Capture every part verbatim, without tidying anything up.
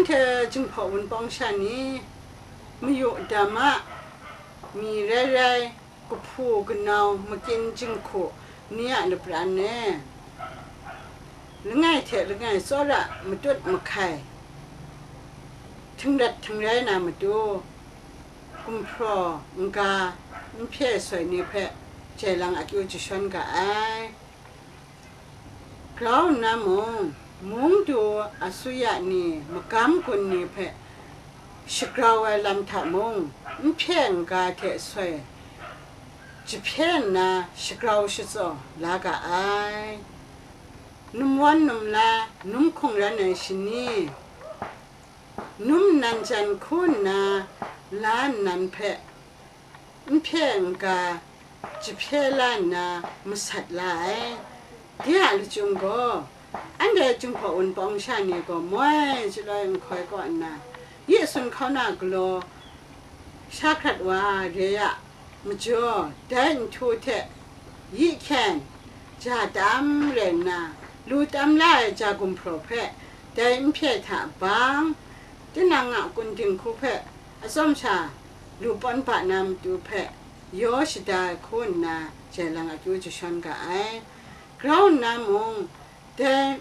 Hte Jinghpaw Wunpawng sha ni, mayu dam a, mi rai rai, kahpu kanau, makyin jinghku ni a lapran e, langai hte langai tsawra matut mahkai, htingrat htingrai na matu, gumhpraw n-ga, n hpye soi ni hpe jai lang akyu jashawn ga ai. Grau nna mung, mung du asuya ni magam gun ni hpe shagrau ai lam hta mung, n hpye n-ga hte soi jahpye nna shagrau shatsaw la ga ai. Numwan numla, num hkungran ai shani, num nnan jan hku nna la nnan hpe n hpye n-ga jahpye la nna masat la ai. De a lachyum gaw, anhte Jinghpaw Wunpawng sha ni gaw moi chyaloi nhkoi kaw nna, yi sun hkauna galaw sha hkrat wa re a majaw, dai nhtu hte yi hkyen, ja tam rai nna, lu tam la ai ja gumhpraw hpe dai n hpye hta bang, tinang a kun dinghku hpe atsawm sha lu pawn ba na matu hpe yaw shada ai hku nna jai lang akyu jashawn ga ai. Grau nna mung, dai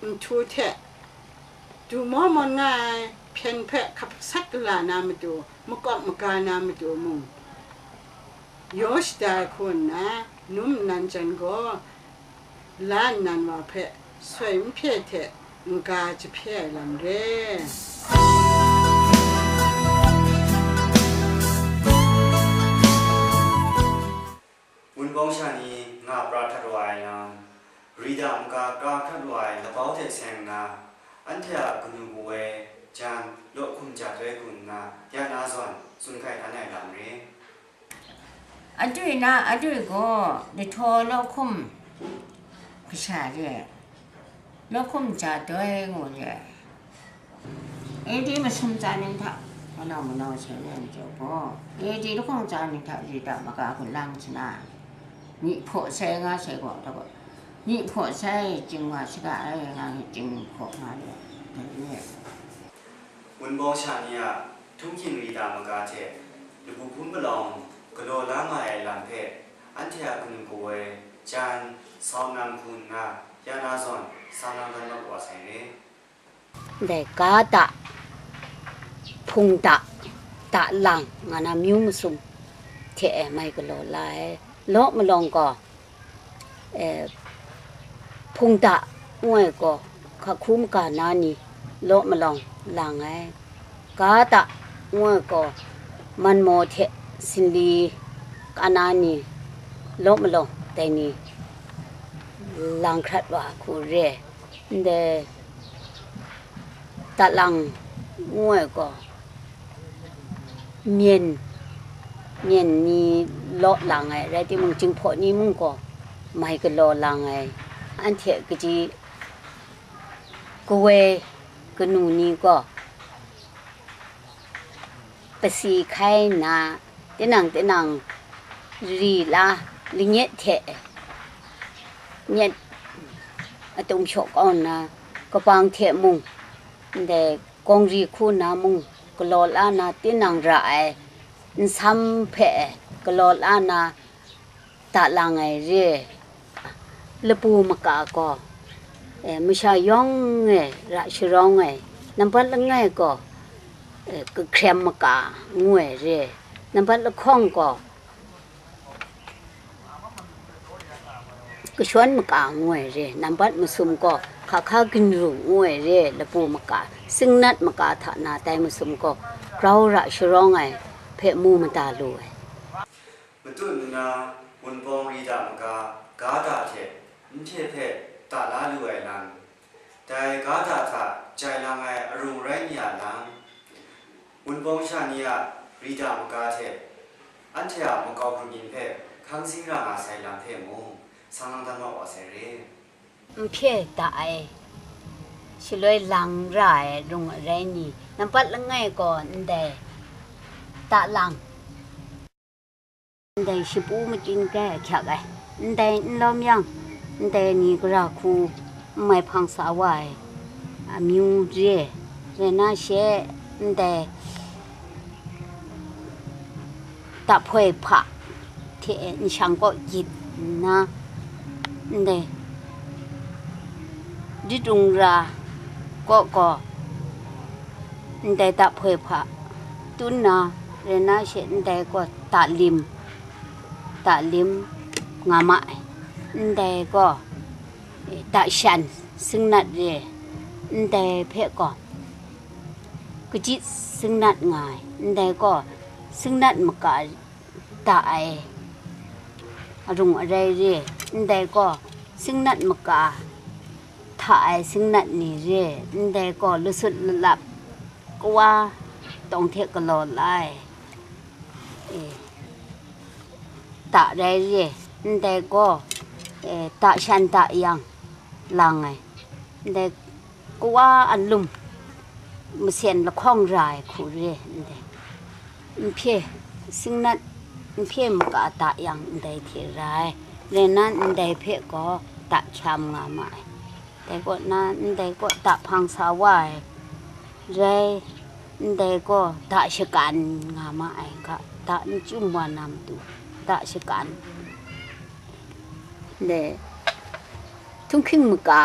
nhtu hte du maw mawn nga ai hpyen hpe hkap sat gala na matu, makawp maga na matu mung, yaw shada ai hku nna, num nnan jan gaw la nnan wa hpe soi n hpye hte n-ga jahpye ai lam re. Wunpawng sha ni nga pra hkrat wa ai lam, Rita maka kra hkrat wa ai labau hte seng nna, anhte a kanu kaw ai jan law hkum ja doi gun nna, ya na zawn tsun hkai dan ai lam re. Adwi na adwi gaw, lahtaw law hkum kasha re, law hkum ja doi ngu re. A D masum tsa ning hta, manau manau sai len jaw gaw, A D lahkawng tsa ning hta Rita maka hku lang sa na, myi hpaw sai nga sai gaw, da gaw, myi hpaw sai, chying wa saga ai nga, chying hpaw nga re, dai re. Wunpawng sha ni a htunghking Rita maka hte labu hpun palawng galaw la nga ai lam hpe, anhte a kanu kaw ai jan sau nang hku nna, ya na zawn sa nang dan mat wa sai re. Ndai ga da, hpung da, da lang nga na myu masum hte e mai galaw la ai. Law malawng gaw, e, hpung da ngu ai gaw, hka hku maga na ni law malawng lang ai. Ga da ngu ai gaw, manmaw hte sinli ka na ni law malawng dai ni lang hkrat wa hku re. Ndai talang ngu ai gaw, myen, myen ni law lang ai, rai timung, Jinghpaw ni mung gaw mai galaw lang ai. Anhte kaji kaw ai kanu ni gaw, pasi hkai nna, tinang tinang ri la, lanyet hte nyet atum hkyaw kau nna, kabang hte mung, ndai gawng ri hku nna mung galaw la na, tinang ra ai nsam hpe galaw la na, da lang ai re. Lapu maka gaw, e, masha yawng e ra sharawng ai, nambat langai gaw, e, kahkrem maka ngu ai re, nambat lahkawng gaw, kashawn maka ngu ai re, nambat masum gaw, hkahka ginru ngu ai re, lapu maka, singnat maka hta na tai masum gaw, grau ra sharawng ai hpe mu mada lu ai. Matut nna, Wunpawng Rita maka ga da hte n hte hpe da la lu ai lam, dai ga da hta jai lang ai arung rai mi a lam, Wunpawng sha ni a Rita maka hte anhte a makau hkrum yin hpe hkang zing ra nga sai lam hpe mung, sang lang dan wa sai re. N hpye da ai, shaloi lang ra ai rung arai ni, nambat langai gaw ndai da lang. Ndai shapu matsin kai ahkyak ai, ndai n lawm yang, ndai ni gara hku n mai hpang sa wa ai amyu re ai. Rai na she, ndai tahpoi hpa hte nshang kaw gyit nna, ndai ditung ra kaw gaw, ndai tahpoi hpa tun na, rai na she, ndai gaw talim, talim nga ma ai, ndai gaw, eh, tashan singnat re, ndai hpe gaw, kachyi singnat nga ai, ndai gaw, singnat maka ta ai arung arai re, ndai gaw, singnat maka hta ai singnat ni re, ndai gaw, lusut lalap kawa tawng hte galaw la ai, e, ta rai re, ndai gaw, e, ta shan ta yang lang ai, ndai kawa alum masen lahkawng ra ai hku re, ndai nhpye singnat, nhpye maka ta yang ndai hte ra ai, rai na ndai hpe gaw ta hkyam nga ma ai. Dai kaw na, ndai kaw ta hpang sa wa ai rai, ndai gaw ta shakan nga ma ai ga, ta n chyum wa na matu, ta shakan. Ndai htunghking maka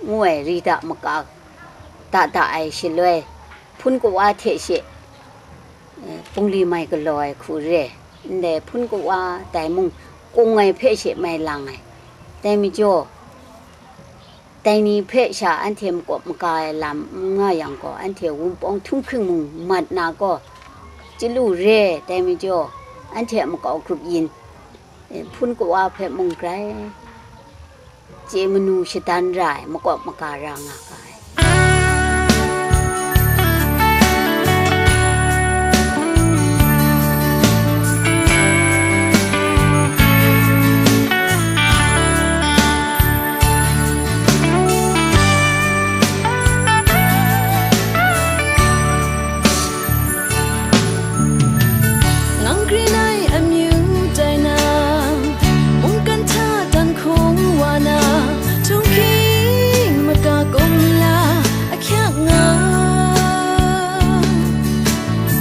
ngu ai rida maka ta da ai shaloi, hpun kawa hte she, eh, bungli mai galaw ai hku re, ndai hpun kawa dai mung kung ai hpe she mai lang ai. Dai majaw, dai ni hpe sha anhte makawp maga ai lam n nga yang gaw, anhte Wunpawng htunghking mung mat na gaw, chyalu re, dai majaw, anhte a makau grup yin, eh, hpun kawa hpe mung grai chye manu shadan ra ai, makawp maga ra nga ga ai. Ngang grin ai amyu tai na, mungkan hta dan hkung wa na, htunghking maka kung la ahkyak nga.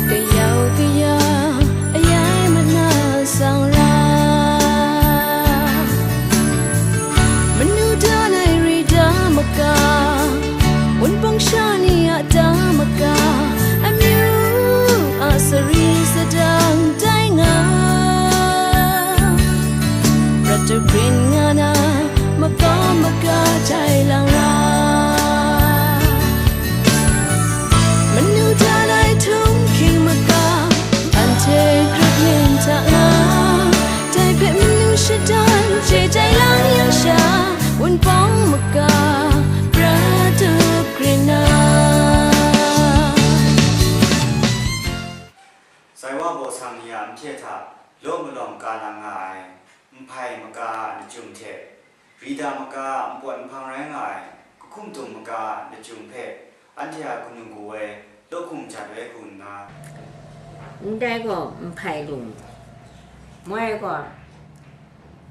Kayau kaya ayai mana sang ra. Manu dan ai rida maka, Wunpawng sha ni a da maka, amyu a sari sadang tai nga. Prat dagrin nga na, makam maka tai lang ra. Manu dan ai htunghking maka, anhte grep yin hta nga, dai hpe manu shadan chye tai lang yang sha, Wunpawng maka, prat dagrin na. Sai wa baw sang ni a nhpye hta law malawng ka na nga ai, nhpai maka a lachyum hte, rida maka a npawt nhpang rai nga ai, kahkum dum maka a lachyum hpe, anhte a kanu kaw ai law hkum jat ai hku nna, ndai gaw nhpai lung, moi gaw,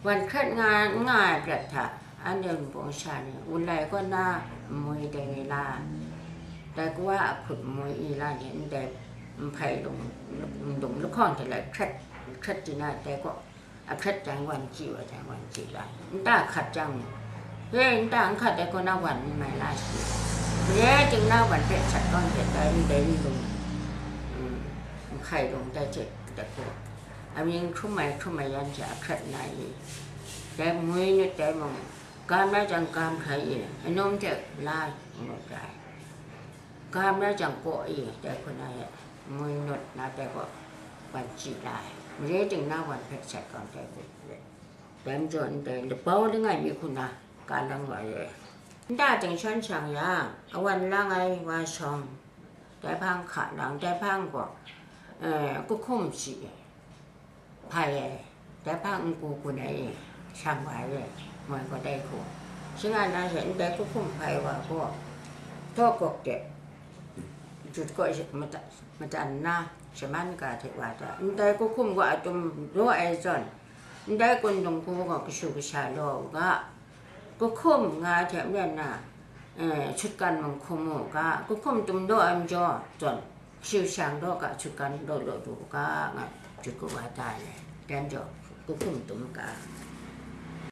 wan hkrat nga, n nga ai prat hta, anhte Wunpawng sha ni, wunlai kaw na nmui dai ni la, dai kawa a hput nmui i la ni, ndai nhpai lung, ndum lahkawng hte lai hkrat, hkrat di na, dai kaw, a hkrat jang wan chyi wa jang wan chyi la, nta hkat jang, he, nta n hkat ai kaw na wan n mai la shi, mare ting na wan hpe sat tawn hte dai ndai n lung, mm, nhkai lung dai hte dai hku, amying hkrum ai hkrum ai yan hte a hkrat na i, dai nmui nut dai mung, gam na jang gam hkrai i, anum hte la ngut ai. Gam na jang kaw e, dai hku na e, nmui nut na dai gaw, wan chyi la ai, mare ting na wan hpe sat kau dai hku re. Dai majaw ndai labau langai mi hku na, ka lang wa re. Nta ting shan shang yang, awan lang ai wa shawng, dai hpang hka lang, dai hpang gaw, eh, kahkum shi, hpai ai, dai hpang n-gu gun ai e, shang wa ai e, moi gaw dai hku. Shinga na she ndai kahkum hpai wa gaw, htaw gawk de, jut kaw shi-, mata-, matan nna, shaman ga hte wa da, ndai kahkum gaw atum raw ai zawn, ndai kun dung hku gaw kashu kasha law u ga, kahkum nga hte maren na, eh, sutgan mung hkum mu ga, kahkum tum daw ai majaw zawn, shing shang daw ga, sutgan daw daw du ga, nga jut kau wa ta le, dan jaw, kahkum tum ga,